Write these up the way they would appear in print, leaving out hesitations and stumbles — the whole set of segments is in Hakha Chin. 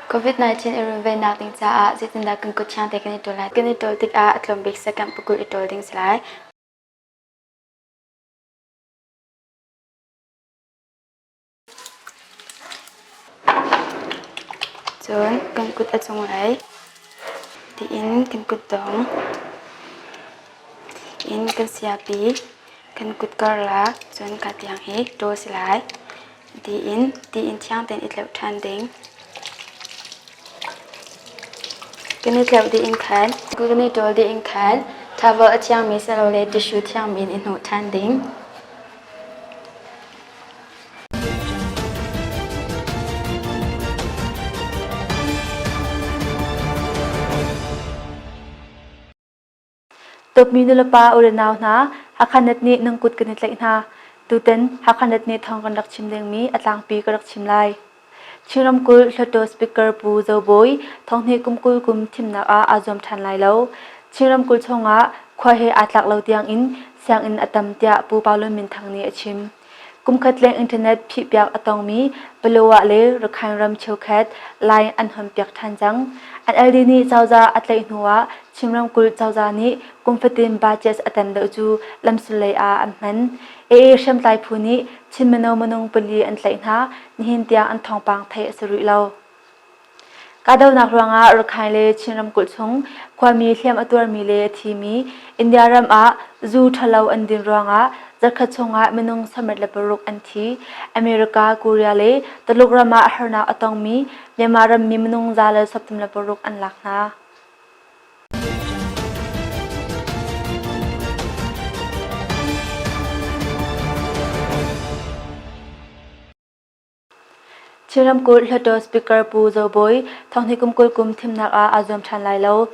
COVID-19 i runvennak ding caah zeitindah kan kut thiang te kan i ṭawl lai? Kan i ṭawl tikah a tlawm bik second pakul i ṭawl ding si lai. Cun kan kut a cunglei tiin kan kutdong in kan siapi kan kut karlak cun ka tiang hi ṭawl si lai. Tiin tiin thiang tein i tleuh ṭhan ding. Kan i tleuh dih in khan kan i ṭawl dih in khan towel a thiangmi silole tissue thiangmi in i hnawh ṭhan ding. Dawtmi nulepa u le nau hna, Hakha-net nih nan kut kan i tlaih hna. Tutan Hakha-net nih thawng kan rak chim dingmi a tlangpi ka rak chim lai. Chin ramkulh Hluttaw Speaker Pu Zo Bawi thonghnih kum 20 kum thimnak ah aa zuam ṭhan lai lo. Chin ramkulh chungah khua he aa tlak lo tiangin sianginn a tam tiah Pu Pau Lun Min Thang nih a chim. Kumkhat leng internet phihpiak a tongmi Palawa le Rakhine ram cheukhat line an honpiak ṭhan cang. NLD nih cozah a tlaih hnuah Chin ramkulh cozah nih kum fatin budget a tam deuh cu lamsul lei ah an hman. AA hriamtlai phu nih Chin mino minung pali an tlaih hna, nihin tiang an thawngpang theih a si rih lo. Kahdohnak ruangah Rakhine le Chin ramkulh chung khuami hliam a tuarmi le a thimi India ram ah zu ṭhalo an din ruangah zarkhat chungah minung 26 an thi. America, Korea le Tuluk ram ah harnak a tongmi Myanmar rammi minung 136 an lak hna. Chin ramkulh Hluttaw Speaker Pu Zo Bawi thonghnih kum 20 kum thimnak ah aa zuam ṭhan lai lo.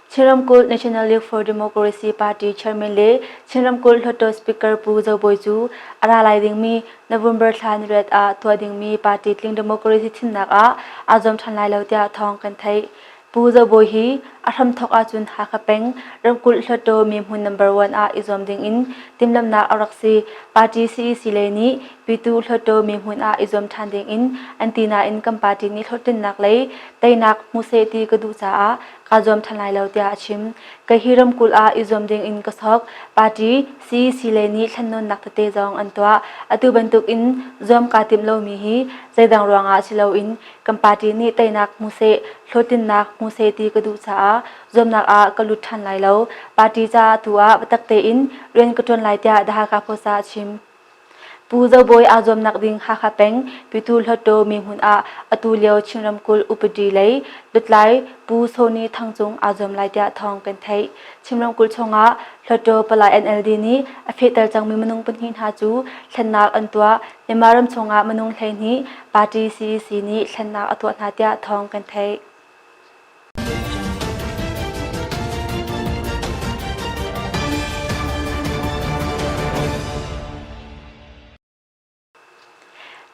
Chin ramkulh National League for Democracy Party Chairman le Chin ramkulh Hluttaw Speaker Pu Zo Bawi cu a ra lai dingmi November thla niriat ah tuah dingmi party tling democracy thimnak ah aa zuam ṭhan lai lo tiah thawng kan theih. Pu Zo Bawi hi a hramthawk ahcun Hakha peng ramkulh Hluttaw mihmun number one ah i zuam ding in timhlamhnak a rak si. Party CEC lei nih Pyithu Hluttaw mihmun ah i zuam ṭhan ding in an ti nain kan party nih hlawhtlinnak lei teinak hmu seh ti ka duh caah kaa zuam ṭhan lai lo tiah a chim. Kei hi ramkulh ah i zuam ding in ka sok. Party CEC lei nih thlennawnnak tete zong an tuah. Atu bantuk in zuam kaa timh lomi hi zeidang ruangah si loin Kan party nih teinak hmu seh, hlawhtlinnak hmu seh ti ka duh caah zuamnak ah ka lut ṭhan lai lo. Party caah tu ah biatak tein rian ka ṭuan lai tiah The Hakha Post ah a chim. Pu Zo Bawi aa zuamnak ding Hakha peng Pyithu Hluttaw mihmun ah atu lio Chin ramkulh upadi lei lutlai Pu Sony Thang Cung aa zuam lai tiah thawng kan theih. Chin ramkulh chungah Hluttaw palai NLD nih a fehter cangmi minung pahnih hna cu thlennak an tuah. Myanmar ram chungah minung 12 party CEC nih thlennak a tuah hna tiah thawng kan theih.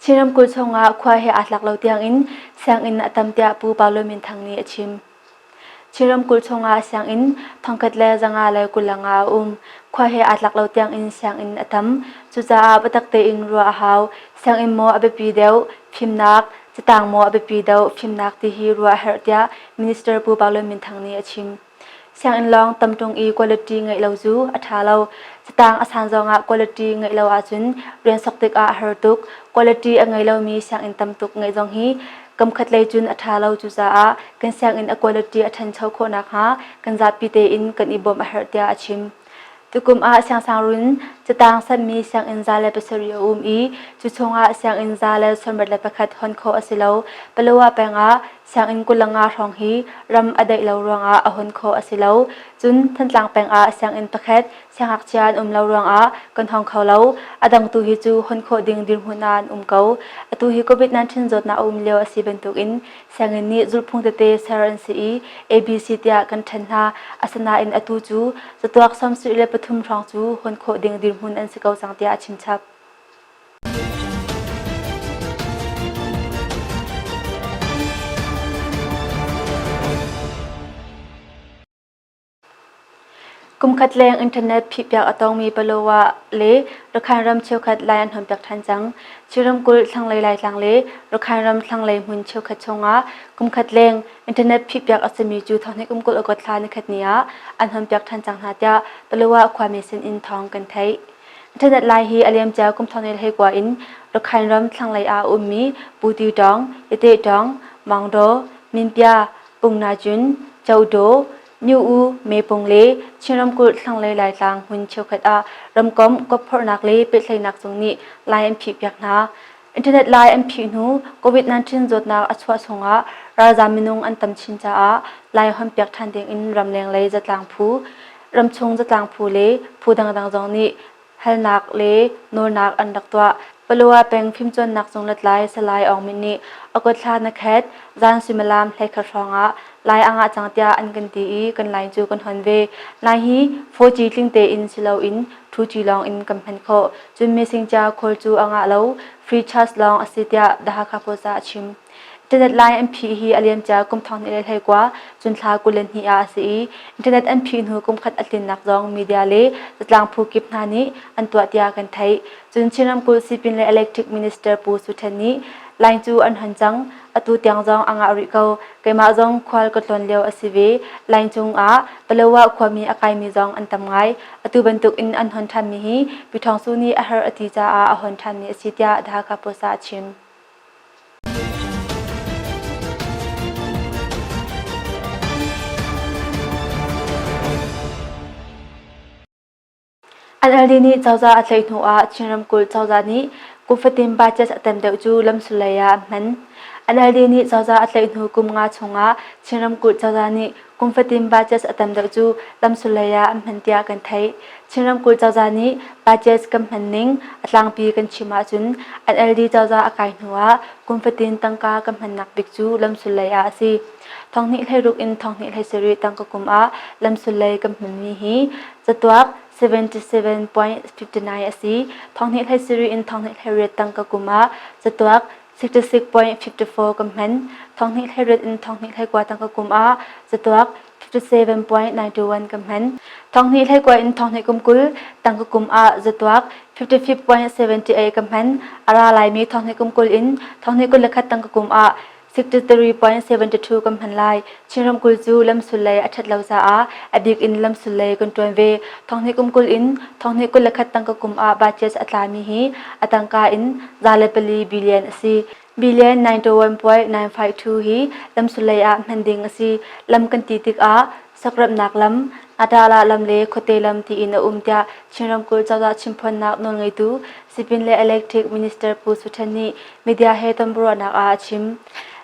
Chin ramkulh chungah khua he aa tlak lo tiangin sianginn a tam tiah Pu Paulo Min Thang nih a chim. Chin ramkulh chungah sianginn thongkhat le 525 a um. Khua he aa tlak lo tiangin sianginn a tam. Cucaah biatak tein ruah a hau. Sianginn maw a biapi deuh, fimnak, catang maw a biapi deuh, fimnak ti hi ruah a herh tiah Minister Pu Paulo Min Thang nih a chim. Sianginn lawng tam ṭung i quality ngeih lo cu a ṭha lo. Catang a san zongah quality ngeih lo ahcun rian sok tikah a har tuk. Quality a ngei lomi sianginn tam tuk ngeih zong hi kamkhat lei cun a ṭha lo. Cucaah kan sianginn a quality a ṭhancho khawh nakhnga kan zapi tein kan i bawmh a herh tiah a chim. Tukum ah siangsangrun catang sanmi sianginn 107 a um i cu chungah sianginn 161 hon khawh a si lo. Palawa peng ah sianginn 25 hrawng hi ram a daih lo ruangah a hon khawh a si lo. Cun Thantlang peng ah sianginn pakhat siangngakchia an um lo ruangah kan hong kho lo. A dang tu hi cu hon khawh ding dirhmun ah an um ko. Atu hi COVID-19 zawtnak a um lio a si bantukin Sianginn nih zulhphung tete ser an si i ABC tiah kan ṭhen hna. Asinain atu cu catuak 73 hrawng cu hon khawh ding dirhmun an si ko cang tiah a chimchap. Kumkhat leng internet phihpiak a tongmi Palawa le Rakhine ram cheukhat lai an hawnpiak ṭhan cang. Chin ramkulh thlanglei Laitlang le Rakhine ram thlanglei hmun cheukhat chungah kumkhat leng internet phihpiak a simi cu thonghnih kum 20 August thla nikhat ni ah an hawnpiak ṭhan cang hna tiah Palawa khuami sinin thawng kan theih. Internet lai hi a liamcia kum thonghnih 19 in Rakhine ram thlanglei ah a ummi Puti Tawng, Yate Tawng, Maungdaw, Minpya, Pungnajun, Chodaw, Nyu-U, Mepung le Chin ramkulh thlanglei Laitlang hmun cheukhat ah ramkomh kawpphorhnak le pehtlaihnak zung nih lai an phihpiak hna. Internet lai an phih hnu COVID-19 zawtnak a chuah chungah ralzaam minung an tam chin caah lai honpiak ṭhan dingin ramleng lei zatlang phu, ramchung zatlang phu le phu dangdang zong nih halnak le nawlnak an rak tuah. Palawa peng fimcawnnak zung lutlai Salai Aung Min nih August thla na khat zan suimilam 11 hrawngah lai a ngah cang tiah an kan ti i kan line cu kan hon ve. Lai hi 4G tling tein si loin 2G lawng in kan hman khawh. Cun messenger call cu a ngah lo, free charge lawng a si tiah The Hakha Post ah a chim. Internet line an phih hi a liamcia kum 2019 cun thla 22 ah a si i internet an phih hnu kum khat a tlinnak zong media le zatlang phu kip hna nih an tuah tiah kan theih. Cun Chin ramkulh sipin le electric minister Pu Su Ṭhen nih line cu an hon cang. Atu tiang zong a ngah rih ko. Keimah zong khual ka tlawn lio a si ve. Line cung ah Palawa khuami a kaimi zong an tam ngai. Atu bantuk in an hon ṭhanmi hi Pi Thawng Su nih a har a ti caah a hon ṭhanmi a si tiah The Hakha Post ah a chim. NLD nih cozah a tlaih hnu ah Chin ramkulh cozah nih kum fatin budget a tam deuh cu lamsul lei ah a hman. NLD nih cozah a tlaih hnu kum nga chungah Chin ramkulh cozah nih kum fatin budget a tam deuh cu lamsul lei ah an hman tiah kan theih. Chin ramkulh cozah nih budget kan hman ning a tlangpi kan chim ahcun NLD cozah a kai hnu ah kum fatin tangka kan hmannak bik cu lamsul lei ah a si. Thonghnih 16 in thonghnih 17 tangka kum ah lamsul lei kan hmanmi hi catuak 77.59 a si. Thonghnih 17 in thonghnih 18 tangka kum ah catuak 66.54 kan hman. Thonghnih 18 in thonghnih 19 tangka kum ah catuak 57.91 kan hman. Thonghnih 19 in thonghnih kum 20 tangka kum ah zatuak 55.78 kan hman. A ra laimi thonghnih kum 20 in thonghnih 21 tangka kum ah 63.72 kan hman lai. Chin ramkulh cu lamsul lei a ṭhat lo caah a bik in lamsul lei kan ṭuan ve. Thonghnih kum 20 in thonghnih 21 tangka kum ah budget a tlami hi a tangka in 104 billion a si. Billion 91.952 hi lamsul lei ah hman ding a si. Lam kan ti tikah sakramhnak lam, Atala lam le khuate lam tiin a um tiah Chin ramkulh cozah chimphuannak nawlngeitu Sipin le Electric Minister Pu Su Ṭhen nih media he tonbiaruahnak ah a chim.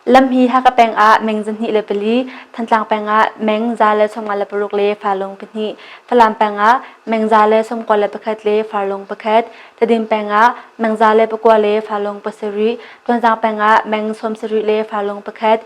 Lam hi Hakha peng ah meng 24, Thantlang peng ah meng 156 le Farlung pahnih, Falam peng ah meng 191 le Farlung pakhat, Tedim peng ah meng 109 le Farlung pasarih, Tonzang peng ah meng 70 le Farlung pakhat,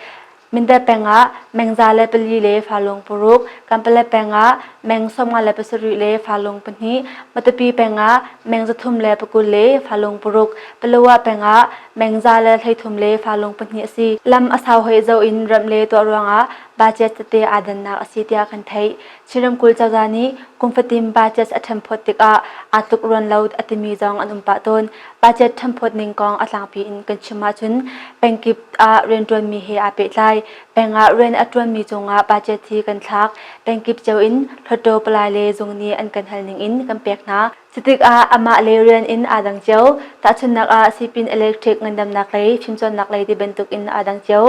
Mindat peng ah meng 104 le Falung paruk, Kanpalet peng ah meng 57 le Falung pahnih, Matupi peng ah meng 320 le Falung paruk, Palawa peng ah meng 133 le Falung pahnih a si. Lam a sau hoi zoh in ramh le tuah ruangah budget tete aa dannak a si tiah kan theih. Chin ramkulh cozah nih kum fatin budget a ṭhenphawt tikah aa tluk ruan lo a timi zong an um pah tawn. Budget ṭhenphawt ning kong a tlangpi in kan chim ahcun pengkip ah rianṭuanmi he aa pehtlai. Peng ah rian a ṭuanmi cungah budget hi kan thlak. Pengkip cio in Hluttaw palai le zung nih an kan hal ning in kan pek hna. Cutikah amah le rian in aa dang cio. Tahchunhnak ah sipin electric ngandamnak lei, fimcawnnak lei ti bantuk in aa dang cio.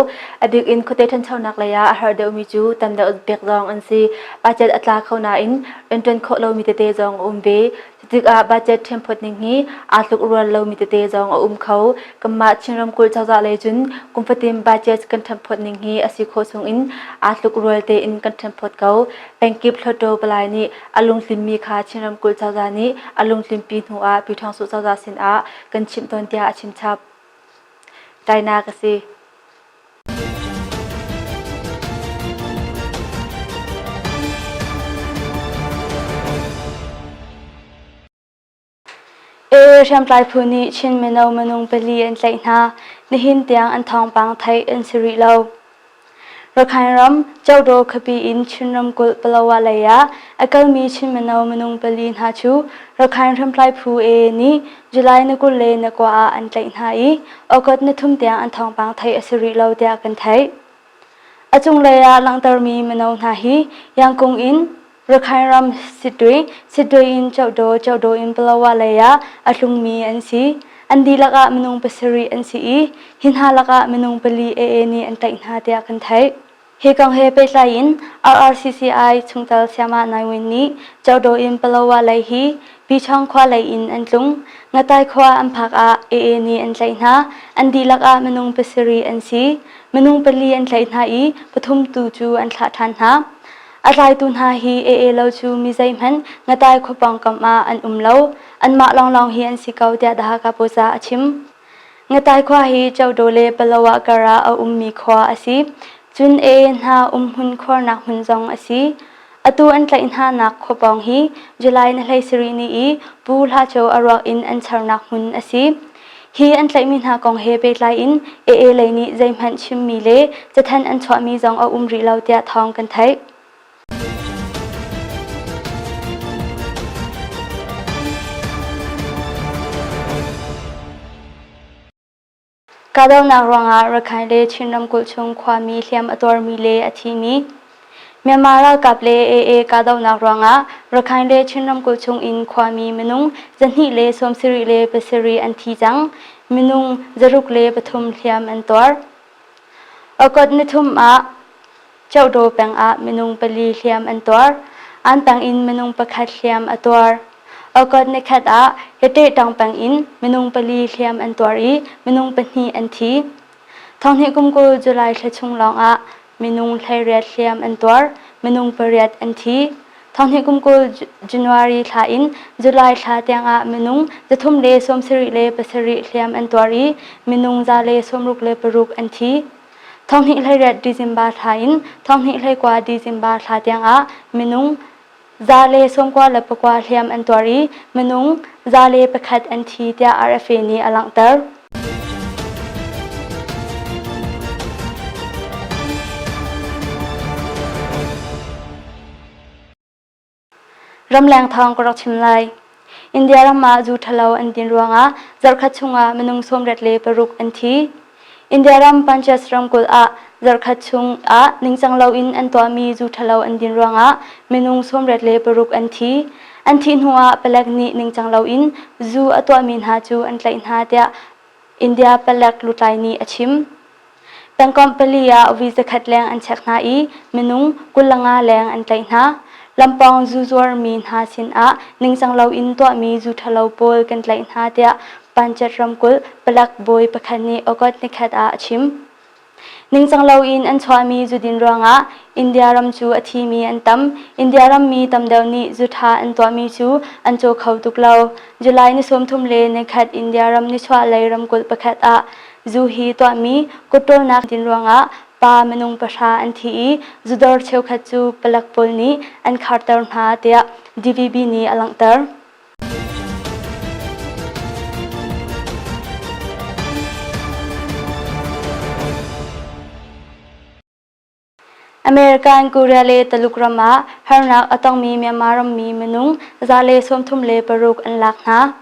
A bik in khuate ṭhanchonak lei ah a har deuhmi cu tam deuh pek zong an si. Budget a tla kho nain rianṭuan khawh lomi tete zong a um ve. Cutikah budget ṭhenphawt ning hi aa tluk rual lomi tete zong a um kho. Kanmah Chin ramkulh cozah lei cun kum fatin budget kan ṭhenphawt ning hi a si khawh chung in aa tluk rual tein kan ṭhenphawt ko. Pengkip Hluttaw Palai nih a lungtlinmi kha Chin ramkulh cozah nih a lungtlinpi hnu ah Pyithawngsuh cozah sin ah kan chimh tawn tiah a chimchap. Tainak a si. AA hriamtlai phu nih Chin mino minung pali an tlaih hna. Nihin tiang an thawngpang theih an si rih lo. Rakhine ram Codaw khuapi in Chin ramkulh Palawa lei ah a kalmi Chin mino minung pali hna cu Rakhine hriamtlai phu AA nih July ni 20 le ni 9 ah an tlaih hna i August ni thum tiang an thawngpang theih a si rih lo tiah kan theih. A cunglei ah langhtermi mino hna hi Yangkung in Rakhine ram Sittwe, Sittwe in Cohdaw, Cohdaw in Palawa lei ah a tlungmi an si. An dihlak ah minung pasarih an si i hi hna lakah minung pali AA nih an tlaih hna tiah kan theih. Hi kong he pehtlai in RRCCI chungtel Sayamah Nai Win nih Cohdaw in Palawa lei hi Pichong khua lei in an tlung. Ngatai khua an phak ah AA nih an tlaih hna. An dihlak ah minung pasarih an si. Minung pali an tlaih hna i pathum tu cu an thlah ṭhan hna. A tlaitu hna hi AA lo cu mi zeihmanh Ngatai khua pawngkam ah an um lo. Anmah lawnglawng hi an si ko tiah The Hakha Post ah a chim. Ngatai khua hi Codaw le Palawa kar ah a ummi khua a si. Cun AA hna umhmun khuarnak hmun zong a si. Atu an tlaih hna nak khua pawng hi July ni 17 ni i Pu Hla Cho a ruak in an charnak hmun a si. Hi an tlaihmi hna kong he pehtlai in AA lei nih zeihmanh chimmi le cathanh an chuahmi zong a um rih lo tiah thawng kan theih. Kahdohnak ruangah Rakhine le Chin ramkulh chung khuami hliam a tuarmi le a thimi Myanmar ralkap le AA kahdohnak ruangah Rakhine le Chin ramkulh chung in khuami minung 277 an thi cang. Minung 603 hliam an tuar. Okot nithum ah Cohdaw peng ah minung pali hliam an tuar. An peng in minung pakhat hliam a tuar. Okot nikhat ah Yatehtang peng in minung pali hliam an tuar i minung pahnih an thi. Thonghnih kum 20 July thla chung lawng ah minung 18 hliam an tuar, minung pariat an thi. Thonghnih kum 20 January thla in July thla tiangah minung 377 hliam an tuar i minung 166 an thi. Thonghnih 18 December thla in thonghnih 19 December thla tiangah minung 199 hliam an tuar i minung 101 an thi tiah RFA nih a langhter. Ramleng thawng ka rak chim lai. India ram ah zu ṭhalo an din ruangah zarhkhat chungah minung 36 an thi. India ram Punjab ramkulh ah zarhkhat chung ah ningcang loin an tuahmi zu ṭhalo an din ruangah minung 36 an thi. An thih hnuah palek nih ningcang loin zu a tuahmi hna cu an tlaih hna tiah India palek lutlai nih a chim. Pengkomh pali ah vui zakhat leng an chek hna i minung 25 leng an tlaih hna. Lampawng zu zuarmi hna sinah ningcang loin tuahmi zu ṭhalo pawl kan tlaih hna tiah Panchat ramkulh palek bawi pakhat nih August nikhat ah a chim. Ningcang loin an chuahmi zudin ruangah India ram cu a thimi an tam. India rammi tam deuh nih zu ṭha an tuahmi cu an caw kho tuk lo. July ni 30 le nikhat India ram nichuahlei ramkulh pakhat ah zu hi tuahmi kutṭawlnak din ruangah pa minung pahra an thi i zudawr cheukhat cu palek pawl nih an kharter hna tiah DVB nih a langhter. American, Korea le Taluk ram ah harnak a tongmi Myanmar rammi minung 136 an lak hna.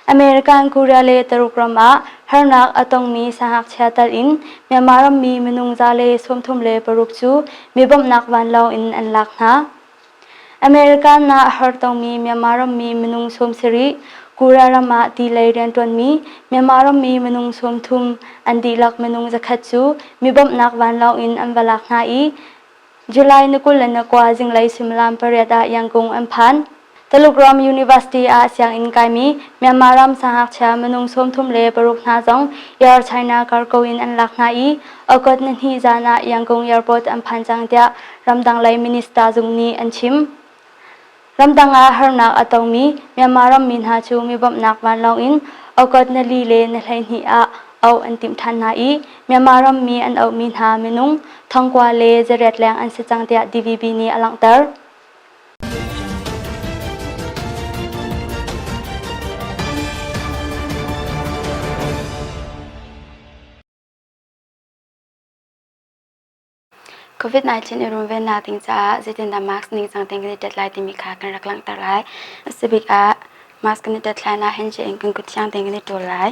American, Korea le Taluk ram ah harnak a tongmi sangakchia tal in Myanmar rammi minung 136 cu mi bawmhnak vanlawng in an lak hna. American ah a hartongmi Myanmar rammi minung 70, Korea ram ah ti lei rianṭuanmi Myanmar rammi minung 30, an dihlak minung zakhat cu mi bawmhnak vanlawng in an va lak hna i July ni 29 zinglei suimilam pariat ah Yangon an phan. Taluk ram University ah sianginn kaimi Myanmar ram siangngakchia minung 36 hna zong Air China cargo in an lak hna i August ni hnih zan ah Yangon Airport an phan cang tiah ramdang lei minister zung nih an chim. Ramdang ah harnak a tongmi Myanmar rammi hna cu mi bawmhnak vanlawng in August ni li le ni 12 ah auh an timh ṭhan hna i Myanmar rammi an auhmi hna minung thongkua le zariat leng an si cang tiah DVB nih a langhter. COVID-19 i runvennak ding caah zeitindah mask ningcang tein kan i tet lai timi kha kan rak langhter lai. A si bik ah mask kan i tet hlan ah handshake in kan kut thiang tein kan i ṭawl lai.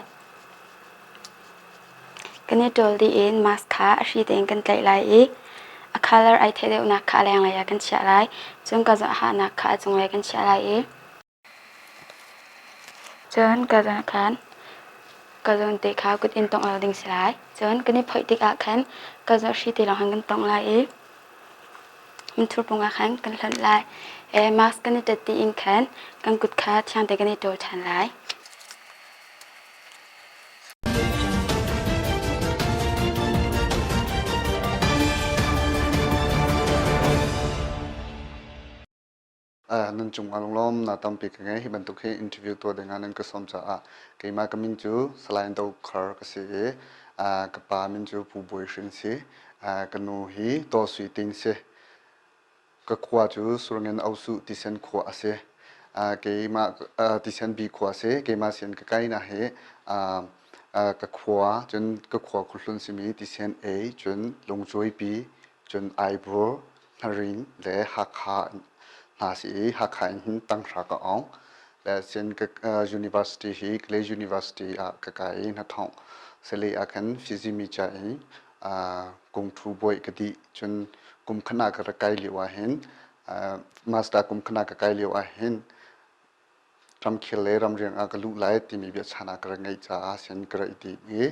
Kan i ṭawl dih in mask kha a hri tein kan tlaih lai i a colour ai theih deuhnak kha a lenglei ah kan chiah lai. Cun ka hahnak kha a cunglei kan chiah lai i Cun ka zawn khan ka zawn te kha kut in tongh lo ding si lai. Cun kan i phoih tikah khan ka zawn hri te lawng khan kan tongh lai i minthur pung ah khan kan hlonh lai. Mask kan i ṭet dih in khan kan kut kha thiang tein kan i ṭawl ṭhan lai. Nan cung ah lunglawm na tampi ka ngei. Hi bantuk hi interview tuah ding ah nan ka sawm caah keimah ka min cu Salai Do Khar ka si i ka pa min cu Pu Bawi Hrin si. Ka nu hi Taw Sui Ting si. Ka khua cu Surngen Osuh Tisen khua a si. Keimah Tisen bi khua a si. Keimah sin ka kai na hi ka khua cun ka khua khuhlun simi Tisen A cun Lungcuaipi cun Aibur Hnaring le Hakha hna si i Hakha in hin tanghra ka awng. Le cun ka university hi Kalay University ah ka kai i hnathawng sele ah khan fizimi ca in kungthu bawi ka dih. Cun kum khat ah ka rak kai lio ah hin master kum khat ah ka kai lio ah hin ramkhel le ramriang ah ka luh lai timi biachan ah ka rak ngeih caah sin ka rak i tim i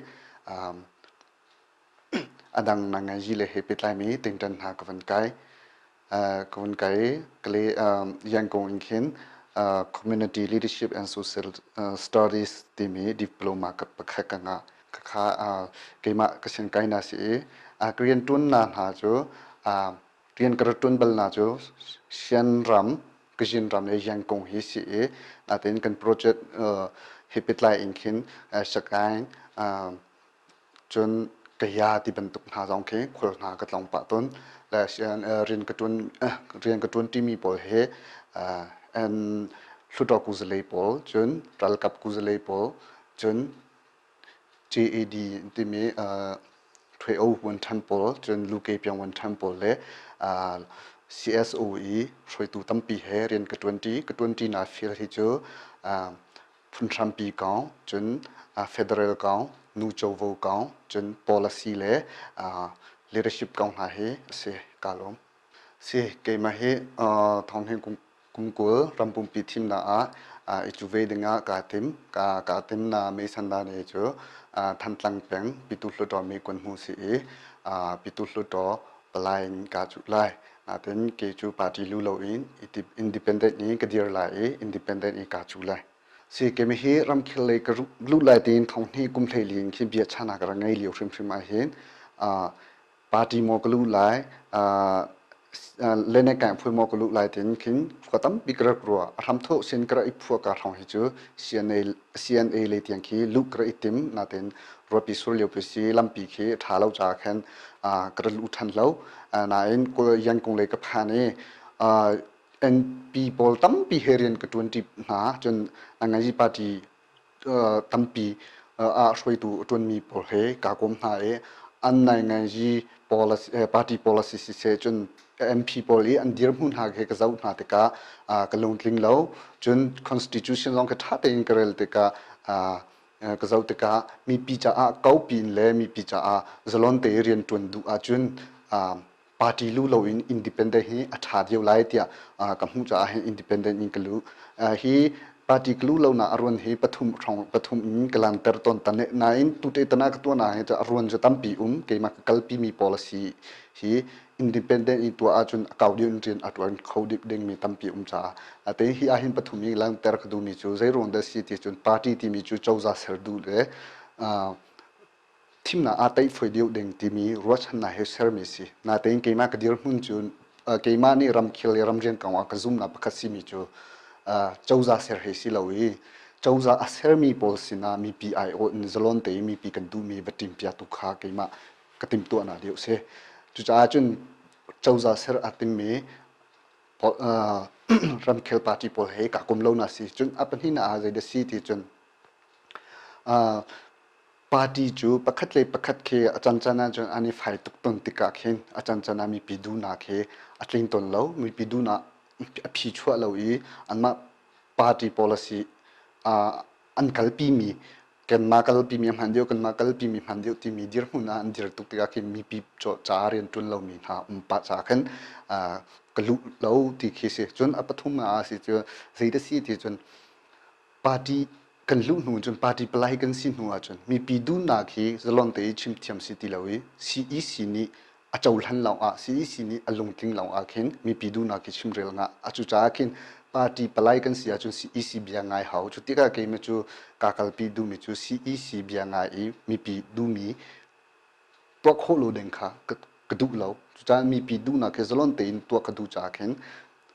A dang na ngai le he pehtlaimi tingṭan hna ka van kai. Ka van kai i Yangon in khin Community Leadership and Social Studies timi diploma pakhat ka ngah. Khakha keimah ka sin kai na si i ka rianṭuannak hna cu rian ka rak ṭuan balnak cu Shan ram, Kachin ram le Yangon hi si i natein kan project he pehtlai in khin Sagaing Cun kaya ti bantuk hna zong khi khual hna ka tlawng pah tawn. Le rian ka ṭuan rian ka ṭuan ṭimi pawl hi an Hluttaw kuzalei pawl, cun ralkap kuzalei pawl, cun JAD timi Ṭhwe-o vuanṭhan pawl, cun Luke piang vuanṭhan pawl le CSO i hruaitu tampi he rian ka ṭuanṭi. Ka ṭuanṭinak field hi cu phunhrampi kong, cun federal kong, nu covo kong, cun policy le leadership kong hna hi a si. Kaa lawm. Si, keimah hi thawnghin kum 20 ram pumpi thimnak ah i cu ve dingah kaa tim. Kaa tim na Mei ne cu Thantlang peng Pitu Hluttaw mi kun hmu si i Pitu Hluttaw palai in kaa cuh lai. Natin kei cu party lu loin independent in ka dir lai i independent in kaa cu lai. Si kemi hi ramkhel lei ka luh lai tiin thong hnih kum hleili in khi bia chana ka ra ngei lio hrimhrim ah hin party maw ka luh lai lene kai phui maw ka luh lai tiin khin khua tampi ka rak ruah a hram tho sin ka ra i phua ka hrong hi cu CNA CNA lei tiang khi luh ka ra i tim natin ruapi sur lio pi si lampi khi ṭha lo caah khan ka ra luh ṭhan lo nain Yangon lei ka phan i NP pawl tampi he rian ka ṭuan ṭi hna cun Nangazi party tampi ah hruaitu a ṭuanmi pawl he kaa kom hna i an nainganzi policy party policy siseh cun MP pawl i an dirhmun hna he ka zoh hna tikah ka lungtling lo cun constitution zong ka ṭha tein ka rel tikah ka zoh tikah mipi caah kaupi in le mipi caah zalon te rian ṭuan duh ahcun party lu loin independent hi a ṭha deuh lai tiah ka hmuh caah hin independent in ka lu. Hi party ka lu lonak a ruan hi pathum hrawng pathum in ka lanter tawn ta nain tute tana ka tuah hi a ruan cu tampi um keimah ka kalpi mi policy hi independent in tuah ahcun a kau deuh in rian a ṭuan kho dingmi tampi um caah ate hi ahhin pathum i lanter ka duhmi cu zei ruang dah si ti cun party timi cu cozah ser duh le thimnak aa teihfoi deuh ding timi ruahchannak he sermi si. Natein keimah ka dirhmun cu keimah nih ramkhel le ramrian kong ah ka zumnak pakhat simi cu cozah ser he si lo i cozah a sermi pawl sinah mipi aiawh in zalon tein mipi kan duhmi va ṭimpiaktu kha keimah ka timhtuahnak deuh si. Cucaah cun cozah ser aa timmi ramkhel party pawl he kaa kom lo na si. Cun a pahnihnak ah zei dah si ti cun. Party cu pakhat le pakhat khi a cancan ahcun an i fai tuk tawn tikah khin a cancan ah mipi duhnak hi a tling tawn lo. Mipi duhnak a phi chuah lo i anmah party policy an kalpimi kanmah kalpimi a hman deuh kanmah kalpimi hman deuh timi dirhmun ah an dir tuk tikah khin mipi caah rian ṭuan lomi hna um pah caah khin ka luh lo ti khi si. Cun a pathum ah si cu zei si ti cun party kan luh hnu cun party palai kan si hnu ahcun mipi duhnak hi zalon te i chim thiam si ti lo i CEC nih a cohlan lawng ah CEC nih a lungtling lawng ah khin mipi duhnak hi chimrel ngah. A cucaah khin party palai kan si ahcun CEC bia ngai hau. Cu tikah keimah cu kaa kalpi duhmi cu CEC bia ngai i mipi duhmi tuah khawh lo ding kha ka, ka duh lo. Cucaah mipi duhnak hi zalon tein tuah ka duh caah khin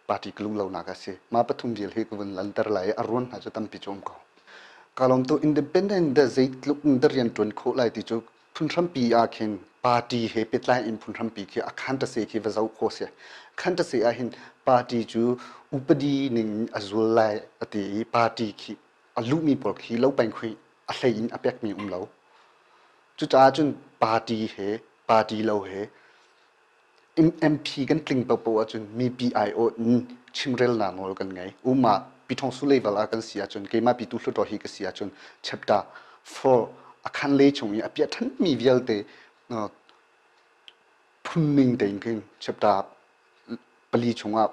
party ka luh lonak a si. Mah pathum vial hi ka vun lanter lai i a ruan hna cu tampi cu um ko. Ka lawm tu independent da zeitluk in da rian ṭuan khawh lai ti cu phunhrampi ah khin party he pehtlai in phunhrampi khi a khan-ta-se khi va zoh khawh si. Khan-ta-se ah hin party cu upadi ning in a zul lai a ti i party khi a luhmi pawl khi lo peng khui a hlei in a pekmi um lo. Cucaah cun party he party lo he MP kan tling paohpaoh ahcun mipi aiawh in chimrelnak nawl kan ngei. Umah Pithongsu level ah kan si ahcun keimah Pitu Hluttaw hi ka si ahcun chapter 4 a khan le chung i a piah ṭhanmi vialte phunning tein khin chapter pali chungah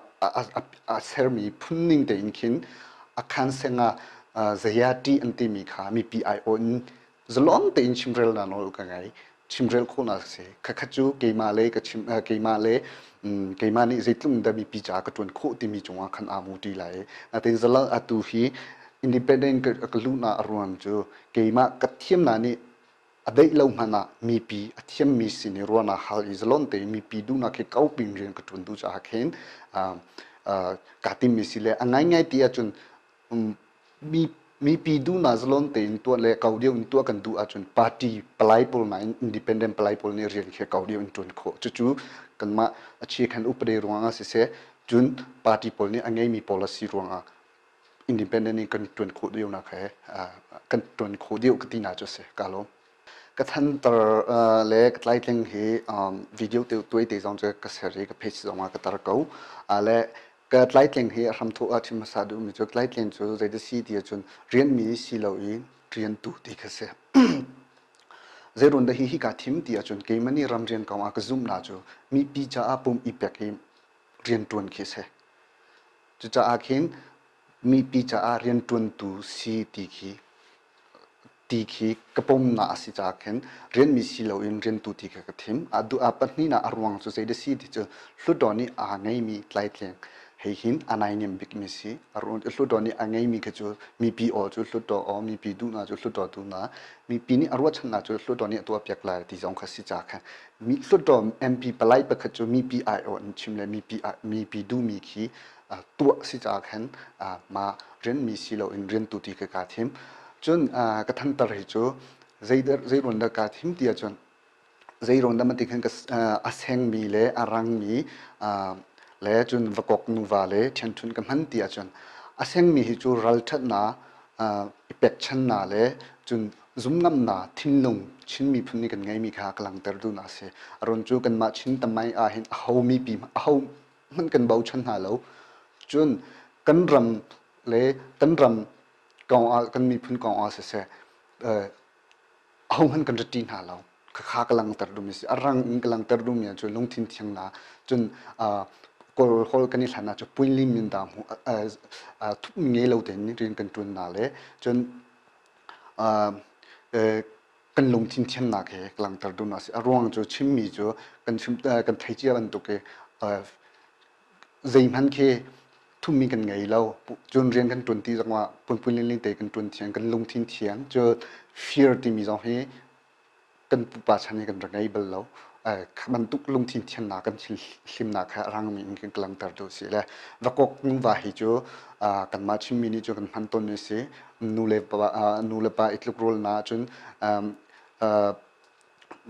a sermi phunning tein khin a khan seng ah zayati an timi kha mipi aiawh in zalong tein chimrelnak nawl ka ngei. Chimrel khawhnak a si. Khakhat cu keimah le ka chim keimah le keimah nih zeitluk dah mipi caah ka ṭuan khawh timi cungah khan aa mu ti lai. Natin zalong atu hi independent ka luhnak a ruang cu keimah ka thiamnak nih a deih lo hmanh ah mipi a thiammi sin i ruahnak hal i zalon tein mipi duhnak hi kau pin rian ka ṭuan duh caah khin kaa timmi si le a ngaingai ti ahcun mipi duhnak zalon tein tuah le kau deuh in tuah kan duh ahcun party palai pawl nain independent palai pawl nih rian khi kau deuh in ṭuan khawh. Cucu kanmah a chiakhan upade ruangah siseh, cun party pawl nih a ngeimi policy ruangah independent in kan ṭuan khawh deuhnak he kan ṭuan khawh deuh ka tinak cu a si. Ka lawm. Ka thantar le ka tlaitling hi video te tuai te zong cu ka ser i ka page zongah ka tar ko. Le ka tlaitling hi a hramthawk ah chim hmasa duhmi cu tlaitling cu zeidah si ti ahcun rianmi si lo i riantu ti kha si. Zeirun dah hi hi kaa thim ti ahcun keimah nih ramrian kong ah ka zumhnak cu mipi caah pum i pek i rianṭuan khi a si. Cucaah khin mipi caah rianṭuantu si ti khi ti khi ka pomnak a si caah khin rianmi si loin riantu ti kha ka thim. A duh a pahnihnak a ruang cu zei dah si ti cu Hluttaw nih aa ngeimi tlaitleng hei hin a naihniam bikmi si. Hluttaw nih a ngeimi kha cu mipi aw cu Hluttaw aw, mipi duhnak cu Hluttaw duhnak, mipi nih a ruahchannak cu Hluttaw nih a tuahpiak lai ti zong kha si caah khan Hluttaw MP palai pakhat cu mipi aiawh in chim le mipi mipi duhmi khi tuah si caah khan mah rianmi si loin riantu ti kha kaa thim. Cun ka thantar hi cu zei ruan dah kaa thim ti ahcun zei ruang dah ti khan a sengmi le a rangmi le cun vakok nuva le ṭhianṭhunh ka hman ti ahcun a sengmi hi cu ralṭhatnak i pekchannak le cun zumngamnak thinlung Chin miphun nih kan ngeimi kha ka langhter duhnak a si. A ruang cu kanmah Chin tamai ahhin aho mipi aho hmanh kan bochan hna lo. Cun kan ram le kan ram kong ah kan miphun kong ah siseh ahohmanh kan rat hna lo. Khakha ka langhter duhmi si. A rang in ka langhter duhmi cu lungthin thiang na cun kawl hol kan i hlan ah cu puinlim min da hmu thup ngei lo tein rian kan ṭuan na le cun kan lungthin thiannak he ka langhter duhnak a si. A ruang cu chimmi cu kan chim kan thei cia bantuk i zeihmanh khi thummi kan ngei lo. Cun rian kan ṭuan ti zongah punpun lingling te kan ṭuan thiang, kan lungthin thiang. Cu fear timi zong hi kan pupa chan hi kan rak ngei bal lo. Kha bantuk lungthin thiannak kan hlimnak kha a rangmi in kan langhter duh si le vakok nuva hi cu kanmah Chinmi nih cu kan hman tawnmi si. Nu le pa nu le pa i tlukrualnak ahcun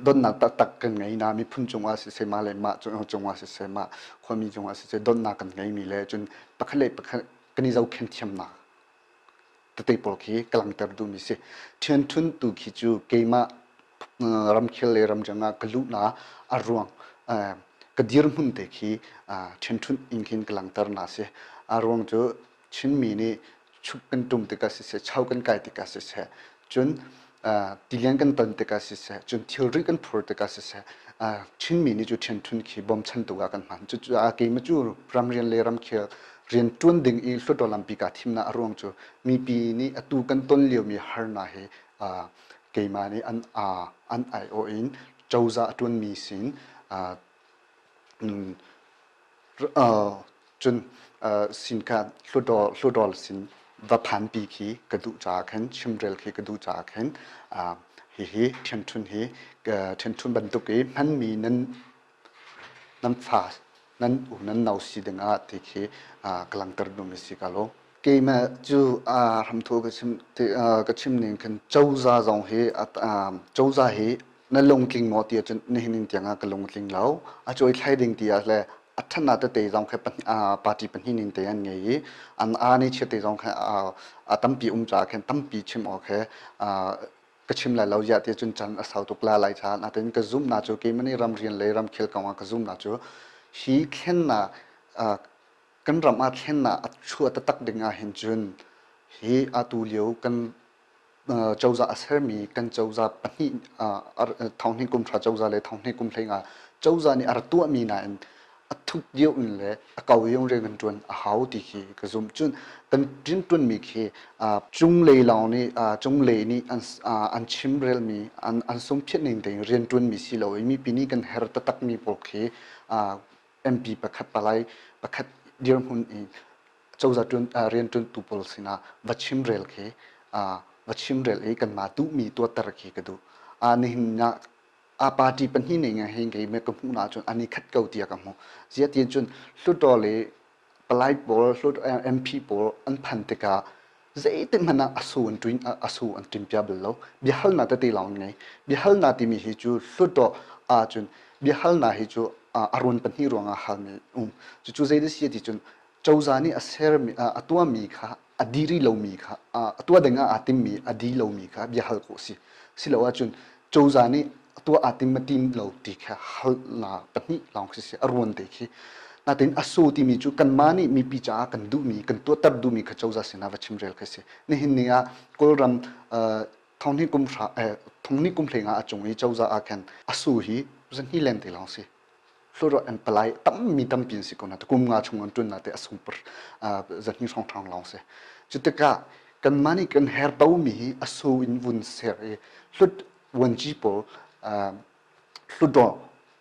donnak taktak kan ngei na miphun cungah siseh mah le mah cungah siseh mah khuami cungah siseh donnak kan ngeimi le cun pakhat le pakhat kan i zohkhenh thiamnak. tete pawl khi ka langhter duhmi si. Ṭhianṭhun tu khi cu keimah ramkhel le ramriang ah ka luhnak a ruang ka dirhmun te khi ṭhianṭhunh in khin ka langhter na si. A ruang cu Chinmi nih chuk kan tum tikah siseh, chau kan kai tikah siseh, cun tilian kan ton tikah siseh, cun thilri kan phur tikah siseh, Chinmi nih cu ṭhianṭhun khi bawmchantu ah kan hman. Cucaah keimah cu ramrian le ramkhel rian ṭuan ding i Hluttaw lampi kaa thimnak a ruang cu mipi nih atu kan ton liomi harnak hi keimah nih an an aiawh in cozah a ṭuanmi sin cun sin kha Hluttaw sin va phanpi khi ka duh caah khan chimrel khi ka duh caah khan hihi ṭhianṭhun hi ṭhianṭhun bantuk i hmanmi nan nan fa nan u nan nau si dingah ti khi ka langhter duhmi si ka lo. Keimah cu hramthu ka chim ka chim ning khan cozah zong hi cozah hi na lungtling maw ti ahcun nihin in tiang ah ka lungtling lo. A cawi thlai ding ti ah le a ṭhatnak tete zong kha party pahnih ning te an ngei i an aa ni chiat te zong kha a tampi um caah khan tampi chim awk he ka chim lai lo ziah ti cun can a sau tuk la lai caah natin ka zumhnak cu keimah nih ramrian le ramkhel kong ah ka zumhnak cu hi thlennak kan ram ah thlennak a chuah taktak ding ah hin cun hi atu lio kan cozah a sermi kan cozah pahnih thonghnih kum hra cozah le thonghnih kum hlei nga cozah nih a rak tuahmi nain a thuk deuh in le a kau deuh rian kan ṭuan a hau ti khi ka zumh. Cun kan rianṭuanmi khi cunglei lawng nih cunglei nih an chimrelmi an an sungphiat ning tein rianṭuanmi si lo i mipi nih kan her taktakmi pawl khi MP pakhat palai pakhat dirhmun i cozah ṭuan rianṭuantu pawl sinah va chimrel khi va chimrel i kanmah duhmi tuahter khi ka duh. Nihin ah a party pahnih ning ah hin kei ka hmuh na cun an i khat ko tiah ka hmuh. Ziah ti cun Hluttaw le palai pawl hlut MP pawl an phan tikah zeitik hmanh ah a su an ṭuin a su an ṭin pia bal lo. Biahalnak tete lawng an ngei. Biahalnak timi hi cu Hluttaw ahcun biahalnak hi cu a ruan pahnih ruangah halmi um. Cucu zei si ti cun cozah nih a sermi a tuahmi kha a diri lomi kha a tuah ding ah aa timmi a di lomi kha bia hal khawh si silo ahcun cozah nih a tuah aa tim ma tim lo ti kha halnak pahnih lawng khi si a ruan te khi natin a su timi cu kanmah nih mipi caah kan duhmi kan tuahter duhmi kha cozah sinah va chimrel kha si nihin ni ah kawlram thonghnih kum hra thonghnih kum hlei nga a cung i cozah ah khan a su hi zahnih leng te lawng si hlawt an palai tammi tampi an si ko na kum nga chung an ṭun na te a sung per zahnih hrawng ṭhang lawng si cu tikah kanmah nih kan her mi hi a su in vun ser i hlut vuanci pawl hlutdaw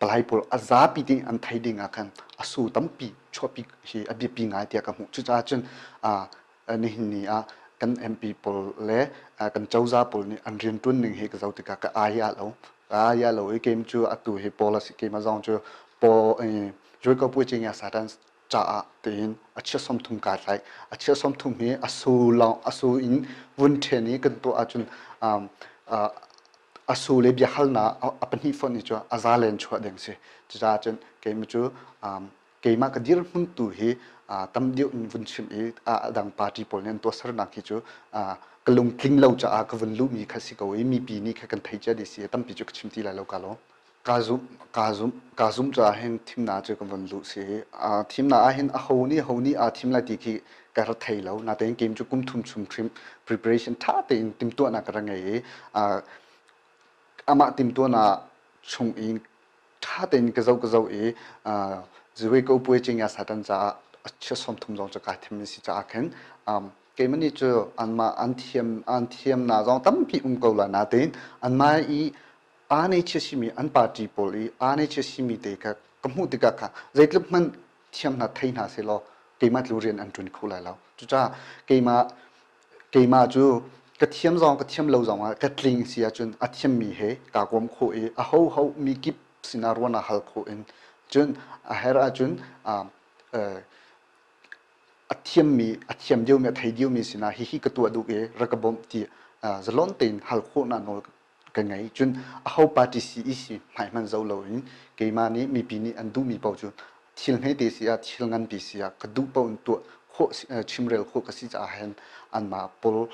palai pawl a zapi ding an thei ding ah khan a su tampi chuahpi hi a biapi ngai tiah ka hmuh cucaah cun nihin ni ah kan MP pawl le kan cozah pawl nih an rianṭuan ning hi ka zoh tikah ka ai ah lo ka ai ah lo i keim cu atu hi pawl a si keimah zong cu paw Joiko Puicing ya Satan caah tiin a chia 30 kaa tlai a chia 30 hi a su lawng a su in vun ṭhen i kan tuah ahcun a su le biahalnak a pahnih fonh i cu a za len chuah ding si cucaah cun keimah cu keimah ka dirhmun tu hi tam deuh in vun chim i a dang party pawl nih an tuahsernak hi cu ka lungtling lo caah ka vun luhmi kha si ko i mipi nih kha kan thei cia dih si tampi cu ka chim ti lai lo ka lawm ka zum ka zum ka zum caah hin thimnak cu ka vun luh si thimnak ah hin a ho nih ho nih aa thim lai ti khi ka ra thei lo natein game cu kum thum chung hrim preparation tha tein timtuahnak ka ra ngei i amah timtuahnak chung in ṭha tein ka zoh ka zoh i ziwei ko puai cing ya satan caah a chia som thum zong cu kai thim si caah khin keimah nih cu anmah an thiam an thiam na zong tampi um ko la natein anmah i aa nei chia simi an party pawl i aa nei chia simi te kha ka hmuh tikah kha zeitluk hmanh thiam hna thei hna seh law keimah tlu rian an ṭuan kho lai lo cucaah keimah keimah cu ka thiam zong ka thiam lo zong ah ka tling si ahcun a thiammi he kaa kawm khawh i a ho ho mi kip sinah ruahnak hal khawh in cun a herh ahcun a thiammi a thiam deuhmi a thei deuhmi sinah hihi ka tuah duh i rak ka bawmh ti zalon tein hal khawhnak nawl ka ngei. Cun aho party CEC hmai hmanh zoh loin keimah nih mipi nih an duhmi paoh cu thil hmete si ah thil nganpi si ah ka duh paoh in tuah. Khawh chimrel khawh ka si caah hin anmah pawl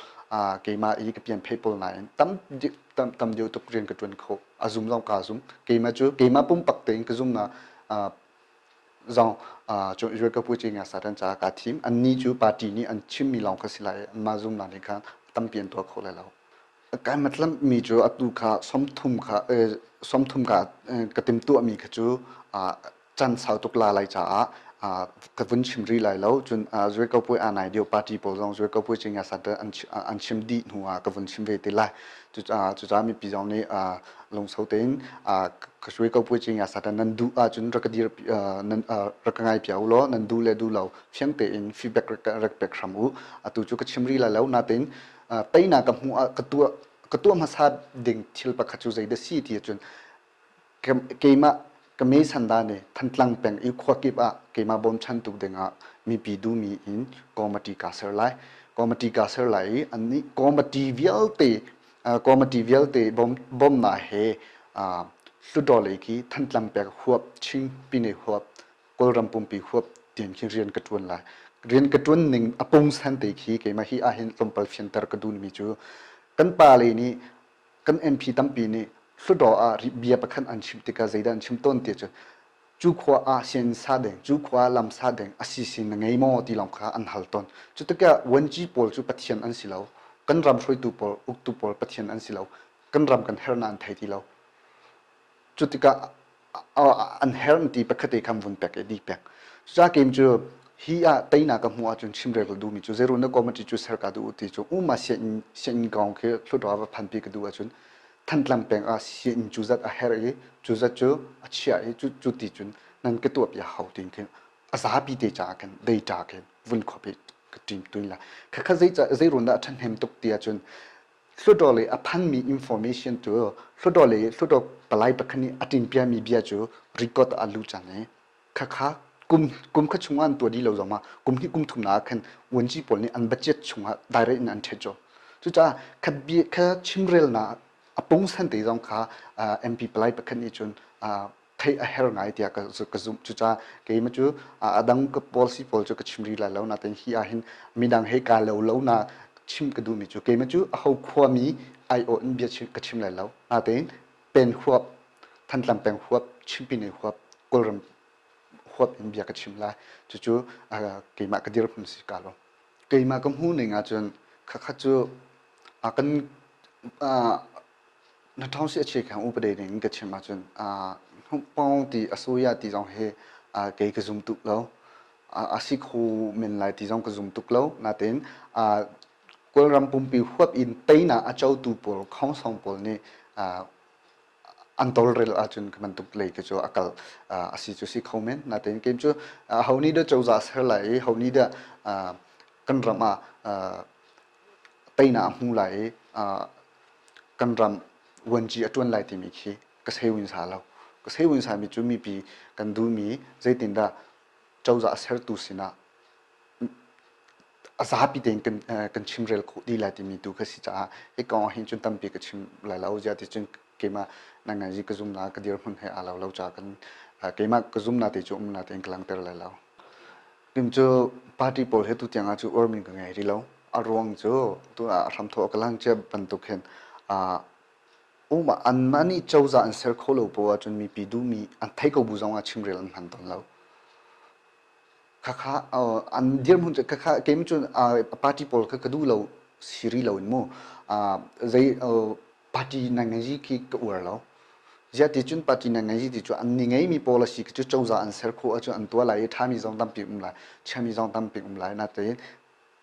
keimah i ka pian phei pawl nain tam tam tam deuh tuk rian ka ṭuan kho. A zum zong kaa zum. Keimah cu keimah pumpak tein ka zum na zong cu ka pu nga satan caah kaa thim. Annih cu party nih an chimmi lawng kha si lai. Anmah zumnak nih khan tampi an tuah kho lai lo. Kai matlammi cu atu kha 30 kha 30 ka ka timhtuahmi kha cu can sau tuk la lai caah ka vun chim rih lai lo. Cun Zuaikopui aa nai deuh party pawl zong Zuaikopui Cingya Center an chim dih hnu ah ka vun chim ve te lai. Cucaah mipi zong nih lungsau tein Zuaikopui Cingya Center nan duh ahcun rak ka dir nan rak ka ngai piak u law nan duh le duh lo fiang tein feedback rak pek hram u. Atu cu ka chim rih lai lo. Natein teinak ka hmuh ah ka tuah ka tuah hmasa ding thil pakhat cu zeidah si ti ahcun keimah ka me sanda nih Thantlang peng i khua kip ah keimah bawmchantu dingah mipi duhmi in committee kaa ser lai. Committee kaa ser lai i annih committee vialte committee vialte bawmnak he Hluttaw lei khi Thantlang peng huap Chin Pine huap Kawlram pumpi huap tiang khi rian ka ṭuan lai. Rian ka ṭuan ning a pungsan te khi keimah hi ahhin tlawmpal fianter ka duhmi cu kan pa le nih kan MP tampi nih Hluttaw ah bia pakhat an chim tikah zeidah an chim tawn ti cu cu khua ah sianginn sa ding, cu khua ah lam sa ding a si sin na ngei maw ti lawng kha an hal tawn. Cu tikah vuanci pawl cu Pathian an si lo. Kan ram hruaitu pawl, uktu pawl Pathian an si lo. Kan ram kan hernak an thei ti lo. Cu tikah an herh ti pakhat te khan vun pek i di pek. Cucaah kem cu hi ah teinak ka hmuh ahcun chimrel ka duhmi cu zeiruang dah committee cu ser ka duh ti cu uma sianginn sianginn kong khi Hluttaw va phanpi ka duh ahcun Thantlang peng ah sianginn cu zat a herh i cu zat cu a chiah i cu cu ti cun nan ka tuah piak hau tin khi a zapi te caah khan data khin vun khuapi ka ṭim tuin la. Khakha zei zeiruang dah a ṭhahnem tuk ti ahcun Hluttaw lei a phanmi information cu Hluttaw lei Hluttaw palai pakhat nih a ṭinpiami bia cu record ah a luh cang i khakha kum kum kha chungah an tuah dih lo zongah kum hnih kum thum ah khan vuanci pawl nih an budget chungah direct in an ṭhet cu. Cucaah kha bia kha chimrelnak a pungsan te zong kha MP palai pakhat nih cun theih a her ngai tiah ka, ka zumh. Cucaah keimah cu a dang ka policy pawl cu ka chim rih lai lo nain hi ah hin midang he kaa lo lo na chim ka duhmi cu keimah cu aho khuami aiawh in bia ka chim lai lo. Natein pen huap, Thantlang peng huap, Chimpine huap, Kawlram huap in bia ka chim lai. Cucu keimah ka dirhmun si ka lo. Keimah ka hmuh ning ahcun khakha cu a kan Na ṭhawng si a chia khang upade ning in ka chim ahcun pawng ti a soya ti zong hi kei ka zum tuk lo. A si kho men lai ti zong ka zum tuk lo. Natein Kawlram pumpi huap in teinak a cotu pawl khongsong pawl nih an tawlrel ahcun ka bantuk lei te cu a kal a si cu si kho men. Natein kei cu ho nih dah cozah ser lai i ho nih dah kan ram ah teinak a hmu lai i kan ram vuanci a ṭuan lai timi khi ka sewin sa lo. Ka sewin sami cu mipi kan duhmi zeitindah cozah sertu sinah a zapi tein kan, kan chimrel khawh dih lai timi tu kha si caah hi kong ah hin cun tampi ka chim lai lo. Ziah ti cun keimah nanganzi ka zumnak ka dirhmun he aa lo lo caah kan keimah ka zumnak te cu um na tein ka langhter lai lo. Kum cu party pawl he tutiang ah cu uarmi ka ngei rih lo. A ruang cu tu ah hramthawh ka lang cia bantuk hin um anmah nih cozah an ser kho lo poah ahcun mipi duhmi an thei ko bu zong ah chimrel an hman tawn lo. Khakha an dirhmun cu khakha keimah cun party pawl kha ka duh lo si rih lo in mu zei party na ngei khi ka uar lo. Ziah ti cun party na ngei ti cu an ni ngeimi policy khi cu cozah an ser khawh ahcun an tuah lai i ṭhami zong tampi um lai, chiami zong tampi um lai. Natein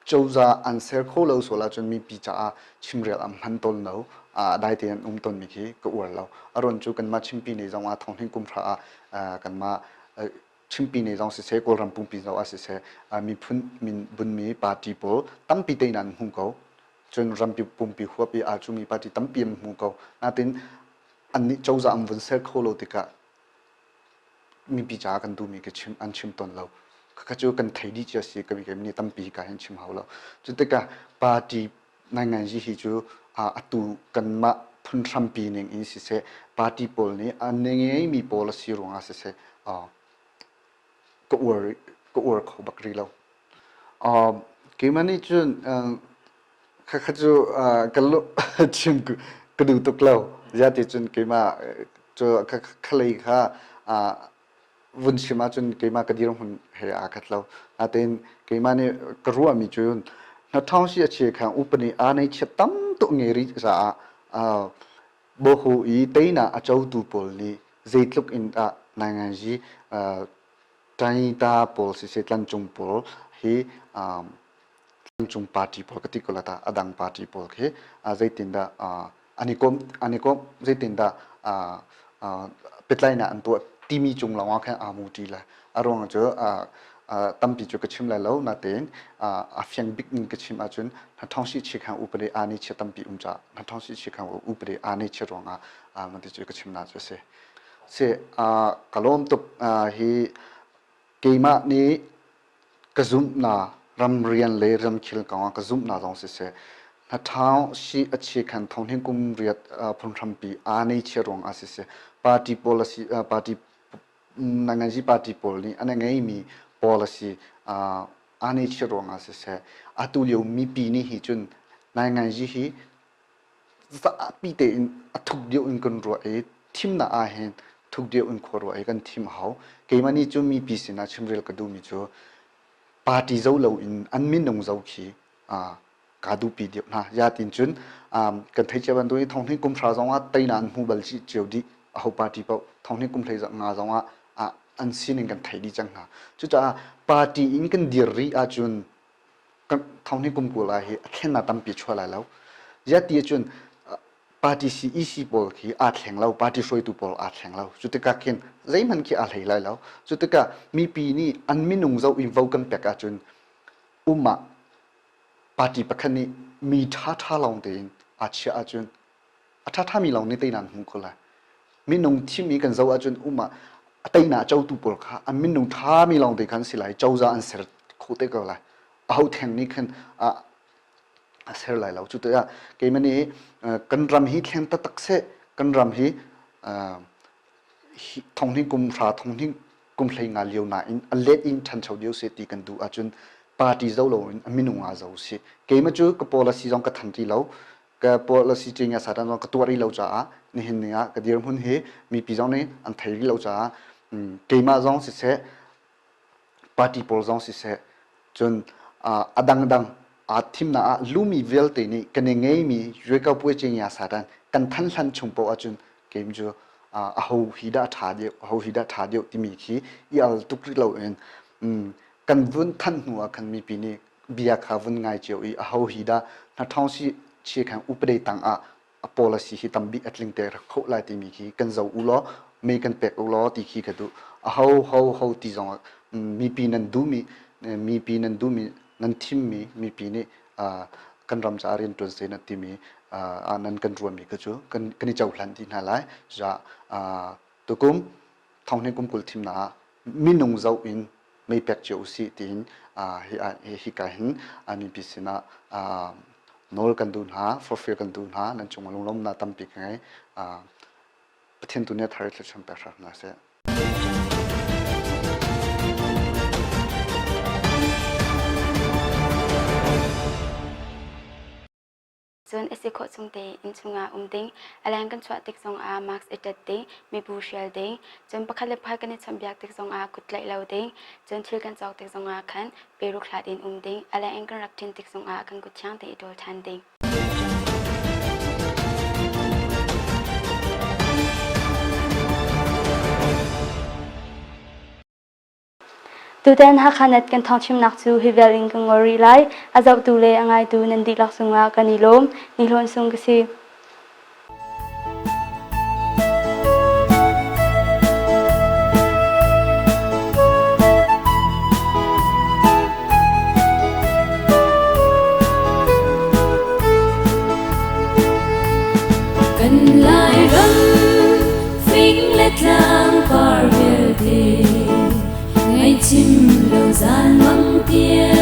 cozah an ser kho lo sual ahcun mipi caah chimrel an hman tawn lo. Dai tein an um tawnmi khi ka uar lo. A ruan cu kanmah Chimpi ne zong ah thonghling kum hra ah kanmah Chimpi ne zong siseh, Kawlram pumpi zong ah siseh, miphun min bunmi party pawl tampi tein an hmu ko. Cun rampi pumpi huap i aa cumi party tampi an hmu ko. Natin annih cozah an vun ser kho lo tikah mipi caah kan duhmi ka chim an chim tawn lo. Khakha cu kan thei dih cia si ka nih tampi ka hin chim hau lo. Cu tikah party ngaingai hi cu atu kanmah phunhrampi ning in siseh party pawl nih an ngeimi pawl a si ruangah siseh ka uar ka uar kho bak rih lo. Keimah nih cun khakha cu ka chim ka duh tuk lo. Ziah ti cun keimah cu khalei kha vun chim ahcun keimah ka dirhmun he aa khat lo. Natein keimah nih ka ruahmi cu hnathawng si a chia khang upani aa nei chiat tam tuk nge rih caah bohu i teina a cotu pawl nih zeitluk in dah nainganzi Taita pawl siseh tlancung pawl hi tlangcung party pawl ka ti ko la ta a dang party pawl khi zeitindah an i komh an i komh zeitindah petlainak an tuah timi cung lawngah khan aa mu ṭi lai. A ruang cu tampi cu ka chim lai lo natein a fiang bik in ka chim ahcun hnathawng chikhang upadi aa ni chia tampi um caah hnathawng chikhang upadi aa ni chia ruangah mati cu ka chimnak cu a si. Si ka lawm tuk hi keimah nih ka zumhnak ramrian le ramkhel kongah ka zumhnak zong siseh hnathau si a chikhan thonghning kum riat phunghrampi aa nei chia ruangah siseh party policy party nanganzi party pawl nih an ngeimi policy aa nei chia ruangah siseh atu lio mipi nih hi cun nainganzi hi zapi tein a thuk deuh in kan ruah i thimnak ah hin thuk deuh in khua ruah i kan thim a hau. Keimah nih cu mipi sinah chimrel ka duhmi cu party zo loin an minung zo khi kaa duhpi deuh hna. Ya tin cun kan theih cia bantukin thonghnih kum hra zongah teinak an hmu bal cio dih aho party paoh thonghnih kum hlei nga zongah an sining kan thei dih cang hna. Cucaah party in kan dir rih ahcun thonghnih kum 20 ah hi a thlennak tampi chuah lai lo. Ziah ti ahcun party CEC pawl khi aa thleng lo, party hruaitu pawl aa thleng lo. Cu tikah khin zeihmanh khi aa hlei lai lo. Cu tikah mipi nih an minung zoh in vo kan pek ahcun um ah party pakhat nih mi ṭhaṭha lawng tein aa chiah ahcun a ṭhaṭhami lawng nih teinak an hmu kho lai. Minung thim i kan zoh ahcun um ah a teinak cotu pawl kha an minung ṭhami lawng te khan si lai, cozah an ser kho te ko lai. Aho theng nih khan a ser lai lo. Cu tikah keimah nih kan ram hi thleng taktak seh, kan ram hi thonghnih kum hra thonghnih kum hlei nga lio nain a let in ṭhancho deuh seh ti kan duh ahcun party zo loin a minung ah zo si. Keimah cu ka policy zong ka than ti lo. Ka policy ṭing a satan zong ka tuah rih lo caah nihin ni ah ka dirhmun hi mipi zong nih an thei rih lo caah keimah zong siseh party pawl zong siseh cun a dangdang aa thimnak ah lumi vialte nih kan i ngeimi Yuekau ya satan kan than hlan chung paoh ahcun keim cu aho hi dah ṭha deuh aho hi dah ṭha deuh timi khi i al tuk rih loin kan vun than hnu ah khan mipi nih bia kha vun ngai cio i aho hi dah hnathawng si chi khan upade tang ah a policy hi tambik a tling te rak kho lai timi khi kan zo u law me kan pek u law ti khi ka duh aho ho ho ti zong mipi nan duhmi mipi nan duhmi nan thimmi mipi nih kan ram caah rian tuan se na timi nan kan ruahmi kha cu kan kan i cohlan ti hna lai tukum thonghnih kum 20 thimnak ah minung zoh in mei pek cio usih tiin hika hin mipi sinah nawl kan duh hna, forfir kan duh hna, nan cungah lunglawmhnak tampi ka ngei. Pathian tu nih a thar i thluachuah pek hram hna seh. Cun a si khawh chung tein inn chungah um ding, a leng kan chuah tik zongah mask i ṭet ding, mibu hrial ding, cun pakhat le pakhat kan i chawnhbiak tik zongah kut tlaih lo ding, cun thil kan cawk tik zongah khan peruk hlat in um ding, a leng in kan rak ṭin tik zongah kan kut thiang tein i ṭawl ṭhan ding. Tutan Hakha Net kan thawngchimnak cu hi vial in ka ngol rih lai. A zohtu le a ngaitu nan dihlak cungah kan i lawm. Ni Hlawn Sung ka si. Kan Lairam fing le tlang par vialte Ngaihchim lo zan mang tiang.